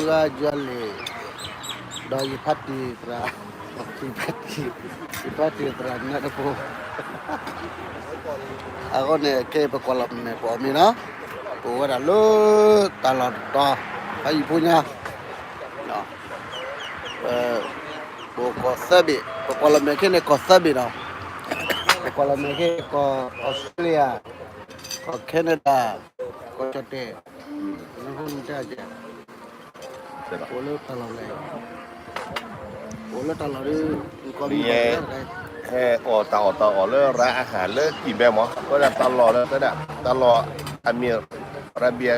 ယကၠီယွၤလံာ်, ဒီးယဖးတံၢ်သရၣ်, ယဖးတံၢ်, ယဖးတံၢ်သရၣ်နၢတဖိ, အဃိန့ၣ် ခဲအံၤပကွၢ်လီၤမဲာ်ပအီၣ်မ့ၤနီၤ, ပအိၣ်ဝဲဒၣ်လၢတၢ်လီၢ်တတီၤ, ဖးယံၤဖိညါ, ပ ပအိၣ်ကီၢ်သၢဘ့ၣ်, ပကွၢ်လီၤမဲာ်ခဲန့ၣ်ကီၢ်သၢဘ့ၣ်နီၤ, ပကွၢ်လီၤမဲာ်ခဲကီၢ်အီစထြ့လယါ, ကီၢ် Canada, ကီၢ်ကၠီၣ်တဲၣ်, နဟိနတဲ, အိၣ်လၢတၢ်လီၢ်လဲၣ်, အိၣ်လၢတၢ်လီၢ်ဒီး, နကီၢ်မ့ၢ် ဟဲအီၣ်တၢ်အီၣ်တၢ်အီလၢရၤအဟၣ်လၢကံၢ်ဘဲမး, အဃိဒၣ်တၢ်လီၢ်လၢတၢ်ဒၣ်, တၢ်လီၢ်အမံၤ, ရၤဘံယါ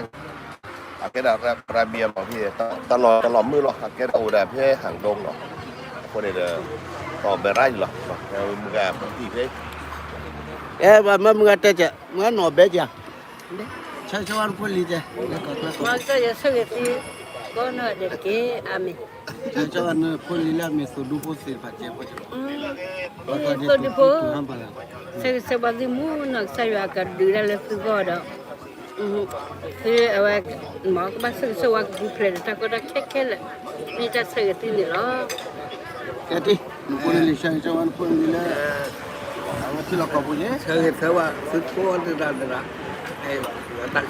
အကဲဒၣ်ရၤဘံယါလီၤဖဲ, တၢ်လီၢ်တၢ်လီၢ်မုၢ်လီၤ, အကဲဒၣ်အိၣ်ဝဲဒၣ်ဖဲဟၣ်ဒိလီၤ, အဃိန့ၣ်ဒီး, တၢ်အီၣ်ဘဲရၤအံၤလီၤ, မုၢ်ဂၤပတံၢ်ဖဲ, အဲ ပှၤမၢမုၢ်ဂၤတဲကဲ, မုၢ်ဂၤနီၣ်ဘဲကဲ, ဆၢဂ့ၤဆၢဝါနဖိလံၤကဲ, ဆၢဂ့ၤဆၢဝါနဖိလံၤ, ကိးနီၢ်ဒဲးတက့ၢ်, အၤမ့ၣ်. ဆၢဂ့ၤဆၢဝါနဖိလံၤလၢအမ့ၢ်သိၣ်ဒူဖိသ့ၣ်တဖၣ်ကဲဖိ, သိၣ်ဒူဖိ, ဆၢဂ့ၤဆၢဝါသုမုၢ်နီၢ်ကစၢ်ယွၤကဒုးဒၣ်လၢသုဂီၢ်ဒီး, သုအဝဲ, မ်ကဘၣ်ဆၢဂ့ၤဆၢဝါကပူၤဖျဲးဒီးတၢ်ကီတၢ်ခဲခဲလၢာ်, မ့ၢ်တၢ်ဆၢဂ့ၤသုန့ၣ်လီၤ. ကဲတံၢ်, နဖိန့ၣ်လံာ်ဆၢဂ့ၤဆၢဝါနဖိန့ၣ်လံာ်လၢ, အဝဲထံလီၢ်ကီၢ်ပူၤန့ၣ်, ဆၢဂ့ၤဆၢဝါသုကိးဒၣ်ဒၣ်, တၢ်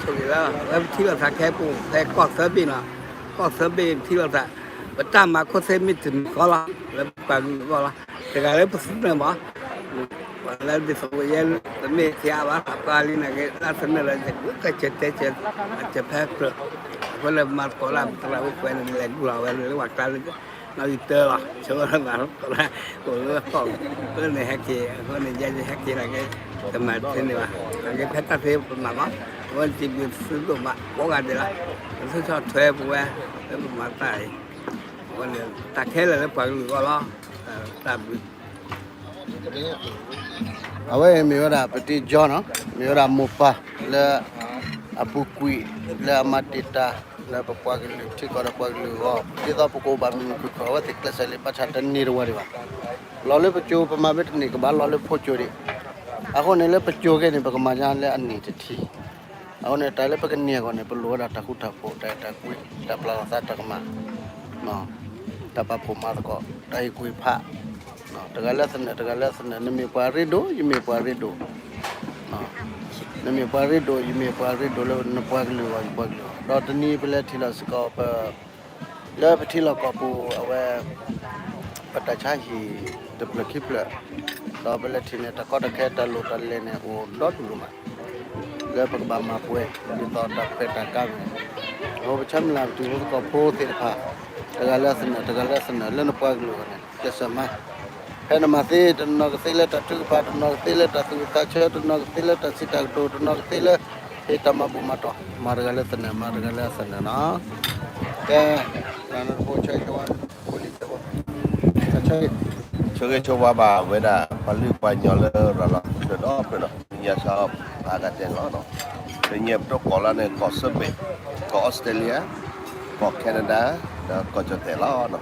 ဆိၣ်ဂ့ၤလၢ, အဝဲပထံၣ်လိာ်သးခဲပူၤ ဖဲကီၢ်သၢဘ့ၣ်နီၤ, ကီၢ်သၢဘ့ၣ်ပထံၣ်လိာ်သး, ပတၢ်မၤခိၣ်သ့ၣ်မ့ၢ်တမံၤဃီလီၤ, လၢပပှၤကလုာ်အဂီၢ်လီၤ, တဂၤလၢပသုးနၢၤမး ပှၤလၢဒ်သိးပယဲတမ့ၢ်ထဲအါဘၣ် ပှၤလံနာ်က့ လၢသနၢၣ်လၢ ကစၢၢ်တဲစၢၢ်, အစၢၢ်ဖဲကြၢး, အဃိန့ၣ်မၤသကိးလၢပသရၣ်ဝဲကွဲးန့ၣ် လဲၤကူၣ်လီၤဝဲလၢဝၤကျါလၢ နီၣ်ဂံၢ်တၢလီၤ, ဆိလၢမၤသကိးလၢ အိၣ်လၢကီၢ်, အဃိန့ၣ်ဟဲက့ၤ, အဃိန့ၣ်ယဲယဟဲက့ၤနာ်က့ တမၤသ့န့ၣ်ဘၣ်, နာ်က့ဖဲတၢ်သ့ပမၤမး, အဃိန့ၣ်စံးဘျုးသုဒိၣ်မး ကိးဂၤဒဲးလီၤ, ပသူၣ်ဆီၣ်ထွဲပဝဲ လၢပမၤတၢ်အံၤ, အဃိန့ၣ် တၢ်ခဲလၢာ်လၢပှၤကလုာ်အဂီၢ်လီၤ, တၢ်ဘျုး အဝဲအံၤမ့ၢ်ဝဲဒၣ်ပတံၤကၠီနီၤ, မ့ၢ်ဝဲဒၣ်မိၢ်ပၢ်လၢအပူၤကွံာ် လၢအမၤတံာ်တာ် လၢပပှၤကလုာ်ထံကီၢ်ဒီးပှၤကလုာ်အဂီၢ်, ဒ်သိးပကအိၣ်ဘၣ်မုာ်မုာ်ခုၣ်ခုၣ် အဝဲသ့ၣ်ကျဲးစၢးလံာ်ဘၣ်ဆၣ်တန့ၢ်တဝီဒံးဘၣ်. လီၤလၢပစိၤပမၤမ့ၢ်တန့ၢ်ကဘၣ်လီၤလၢဖိစိၤဒံး, အဃိန့ၣ်လၢပစိၤခဲန့ၣ် ပကမၤညါလၢအနံၣ်တထံၣ် အဃိန့ၣ် တၢ်လၢပကန့ၢ်အဂီၢ်န့ၣ် ပလိၣ်ဝဲဒၣ်တၢ်ဃူတၢ်ဖိး တၢ်အဲၣ်တၢ်ကွံ တၢ်ပျၢ်လီၤသးတၢ်ကမၣ်, တၢ်ပာ်ဖှိၣ်မၤသကိး တၢ်ဟ့ၣ်ကူၣ်ဟ့ၣ်ဖး, တဂၤလၢသနၢၣ် တဂၤလၢသနၢၣ် နမ့ၢ်ပှၤရ့ဒိၣ် ယမ့ၢ်ပှၤရ့ဒိၣ်, နမ့ၢ်ပှၤရ့ဒိၣ် ယမ့ၢ်ပှၤရ့ဒိၣ်လၢနပှၤကလုာ်အဂီၢ် ယပှၤကလုာ်အဂီၢ်, ဒီးတနံၤပလဲၤထံၣ်လိာ်စ့ၢ်ကီး လၢပထံလီၢ်ကီၢ်ပူၤအဝဲ ပတၢ်ဆါဟံၣ်တဖျၢၣ်ခံဖျၢၣ်, ဒီးပလဲၤထံၣ်န့ၣ် တၢ်ကီတၢ်ခဲတၢ်လိၣ်တၢ်လဲၤန့ၣ် အိၣ်ဒီဒူၣ်ဒိၣ်မး လၢပကဘၣ်မၤပှဲၤ ဒ်သိးတၢ်ခွဲးတၢ်ကါန့ၣ်, အဝဲပဆၢမုၢ်လၢ်ပတံၤဖိသကိးဖိသ့ၣ်တဖၣ်, တဂၤလၢအသနၢၣ် တဂၤလၢအသနၢၣ် လၢနပှၤကလုာ်အဂီၢ်န့ၣ် ကျဲးစၢးမၤ ဖဲနမၤသ့ တနီၤကသ့လၢတၢ်ထုကဖၣ် တနီၤကသ့လၢတၢ်သူၣ်ဝံၣ်သးဆၢ တနီၤကသ့လၢတၢ်စံးတၢ်ကတိၤ တနီၤကသ့လၢ ဟ့ၣ်တၢ်မၤဘူၣ်မၤတီၢ် မၤတဂၤလၢသနၢၣ် မၤတဂၤလၢအသနၢၣ်နီၤ, ကဲ, နဖိဆၢဂ့ၤဆၢဝါ ဆၢဂ့ၤဆၢဝါဘၣ်ဝဲဒၣ် ပှၤလုၢ်ပှၤကညီလၢရၤလီၤချၢဒီဖျၢၣ်နီၤ, တနံၤညါစးအါဂၤတဲန့ၣ်လီၤ, တနံၤညါပတကိးလၢန့ၣ် ကီၢ်စၢဘ့ၣ်, ကီၢ်အီစထြ့လယါ, ကီၢ် Canada, ဒီးကီၢ်ကၠီၣ်တဲၣ်လီၤ.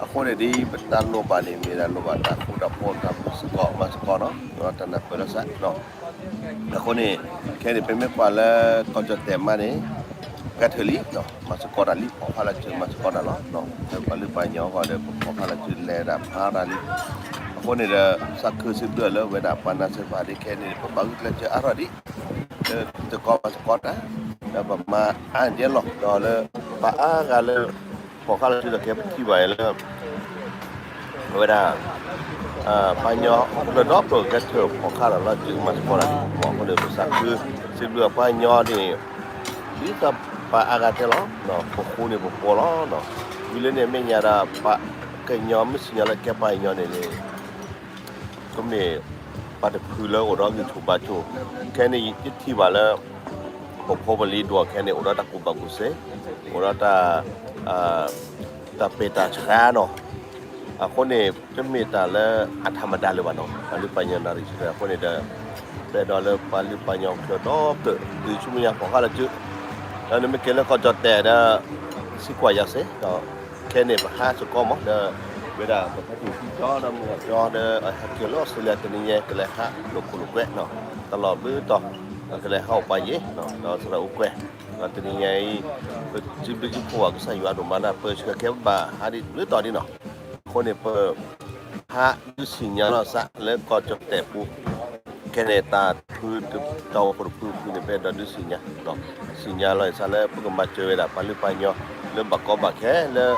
အဃိန့ၣ်ဒ်ပတၢ်လိၣ်ဘၣ်န့ၣ် မ့ၢ်ဒၣ်လိၣ်ဘၣ်တၢ်ဃူတၢ်ဖိး တၢ်မၤသကိး မၤသကိးနီၤ, တၢ်နၢ်ပၢၢ်လၢစး အဃိန့ၣ် ခဲန့ၣ် ပမ့ၢ်ကွၢ်လၢကီၢ်ကၠီၣ်တဲၣ်မးန့ၣ် ကဲထၢၣ်လံ, မၤသကိးတၢ်လံ ပိာ်ခွါလၢစုမၤသကိးတၢ်လီၤ, လၢပှၤလုၢ်ပှၤကညီအဂီၢ်ဒီး ပပိာ်ခွါလၢစုလဲၤဒၣ်ဖးတၢ်လံ, အဃိန့ၣ်ဒီး သးခုစံးဘျုးလၢဝဲဒၣ်ပှၤနါစၢၤပှၤဒ်ခဲန့ၣ် ပဘၣ်ဂုာ်ကျဲးစၢးအါထီၣ်ဒံး လၢသကိးမၤသကိးတၢ်, ဒီးပမၤအါဒ်လီၤ ဒီးလၢ ပှၤအါဂၤလၢ ပိာ်ခွါလၢစုဒီးကဲပထံၣ်ဘၣ်လၢ အဝဲဒၣ် ပှၤကညီဟီၣ်ခိၣ်ဒီဖျၢၣ်ဒီဖျၢၣ်ကဲထၢၣ်ပိာ်ခွါလၢစုမၤသကိးတၢ်, အဃိန့ၣ်ပသးခုစံးဘျုးပှၤကညီန့ၣ် ဒ်သိးပှၤအါဂၤတဲလီၤ, ပဃိန့ၣ်ပပှီၤလီၤ, ဝံၤလၢန့ၣ်အမဲာ်ညါဒီး ပှၤကညီမုၢ်စံၣ်ညီၣ်လၢကဲပှၤကညီန့ၣ်န့ၣ် ကမ့ၢ်ပှၤတဖုလၢအိၣ်ဒီးဂံၢ်ဆူၣ်ဘါဆူၣ်, ခဲန့ၣ်ယထံၣ်ဘၣ်လၢ ပဖိပလံၤဒိၣ်ခဲန့ၣ် အိၣ်ဒီးတၢ်ကူၣ်ဘၣ်ကူၣ်သ့, အိၣ်ဒီးတၢ် တၢ်ပဲာ်တၢ်ဆှါနီၤ, အဃိန့ၣ် တမ့ၢ်တၢ်လၢအထီဒါလၢၤဘၣ်နီၤ, ပှၤလုၢ်ပှၤကညီနၣ်ရံၣ်ဆၢအဃိန့ၣ်ဒီး ပအဲၣ်ဒိးလၢပှၤလုၢ်ပှၤကညီကျၢၤဒီဖျၢၣ် တုၤဆူမဲာ်ညါပိာ်ခွါလၢစု, ဒီးနမ့ၢ်က့ၤလၢကီၢ်ကၠီၣ်တဲၣ်ဒီး သံကွၢ်ယၤစ့ၢ် ဒီး ခဲန့ၣ်ပဟးစ့ၢ်ကီးမး ဒီး ဝဲဒၣ်ပဖါတံၢ်သံကၠီဒီးမုၢ်ဂီၤကၠီဒီး ဟဲက့ၤလၢအီစထြ့လယါ တနံၤညါ ကလဲၤဟးလိာ်ခိၣ်လိာ်ကွဲ တၢ်လီၢ်ဘုတီၢ် ကလဲၤဟးအိၣ်ပှၤယ့ၤ ဒီးသရၣ်အိၣ်ကွဲ ဒီးတနံၤညါအံၤ ပစံးဘျုးစံးဖှိၣ်ဘၣ်ကစၢ်ယွၤဒိၣ်မးလၢပၢဆှၢကဲဘၣ်ဟးဒ်လၢတီၤဒ်နီၤ. အဃိန့ၣ် ပဟးဒုးသ့ၣ်ညါလီၤသးလၢကီၢ်ကၠီၣ်တဲၣ်ပူၤ ခဲန့ၣ်တၢ်ဖု တၢ်အိၣ်ဖှိၣ်တဖုဖုန့ၣ် ပအဲၣ်ဒိးဒုးသ့ၣ်ညါ သ့ၣ်ညါလီၤသးလၢပကမၤစၢၤဝဲဒၣ်ပှၤလုၢ်ပှၤကညီ လၢဘၣ်ကီဘၣ်ခဲလၢ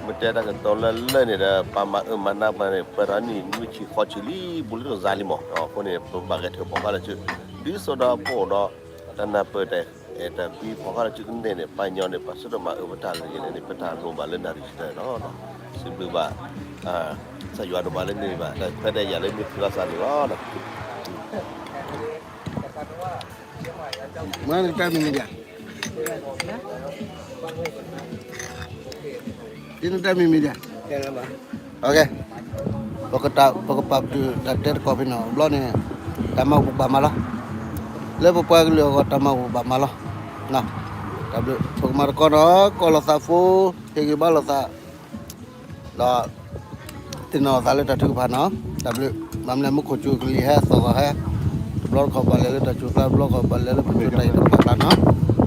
မ့ၢ်တဲတၢ်ကတိၤလၢလၢန့ၣ်ဒီး ပမၤအၢမၤနးပှၤန့ၣ် ပှဲၤထီၣ်နံၣ်နွံဆံဃီဆံလံ ဘူးလၢတကစၢ်လံမး. အဃိန့ၣ် ပဘၣ်ဂဲၤထၢၣ်ပိာ်ခွါလၢစု ဒ်သိးဒီးပအိၣ်ဒီး တၢ်နၢ်ပၢၢ်တၢ်အဲၣ်တၢ်ကွံ ပိာ်ခွါလၢစုကန့ၢ်န့ၣ် ပှၤကညီန့ၣ် ပှၤဆၢထၢၣ်မၤအၢပတၢ်လၢယဲၢ်န့ၣ် ပတၢ်လိၣ်ဘၣ်လၢနၣ်ရံၣ်တၢ်လီၤ. စံးဘျုးဘၣ် ကစၢ်ယွၤဒိၣ်မးလၢန့ၢ်ဘၣ် တၢ်ခွဲးတၢ်ယာ်လၢမ့ၢ်ဖုးလိာ်သးန့ၣ်လီၤ. မ့ၢ်နကတၢၢ်မံၤမံၤဒၣ် ဒ်နတၢၢ်မံၤမံၤဒၣ် ပကပာ်ပတုာ်တၢ်တဲတကိးဖဲန့ၣ် ဘျီန့ၣ် တၢ်မၤပကဘၣ်မၤလီၤ. လၢပပှၤကလုာ်အဂီၢ် တၢ်မၤပကဘၣ်မၤလီၤ. တၢ်ဘျုး ပကမၤသကိးနီၤ ကိးလိာ်သးဖိ ဟ့ၣ်ဂံၢ်ဘါလိာ်သး ဒီး သ့ၣ်နီၣ်လိာ်သးလၢတၢ်ထုကဖၣ်နီၤ. တၢ်ဘျုး ဘၣ်မနုၤလဲၣ် မူခိၣ်စူၤကလံၤဟဲ သီၣ်သီၣ်ဟဲ တဘျီတခီၣ်ဘၣ်လဲၤလၢတၢ်စူၤကျါ တဘျီတခီၣ်ဘၣ်လဲၤလၢပစူၤတၢ်အံၤတဖၣ်ကျါနီၤ.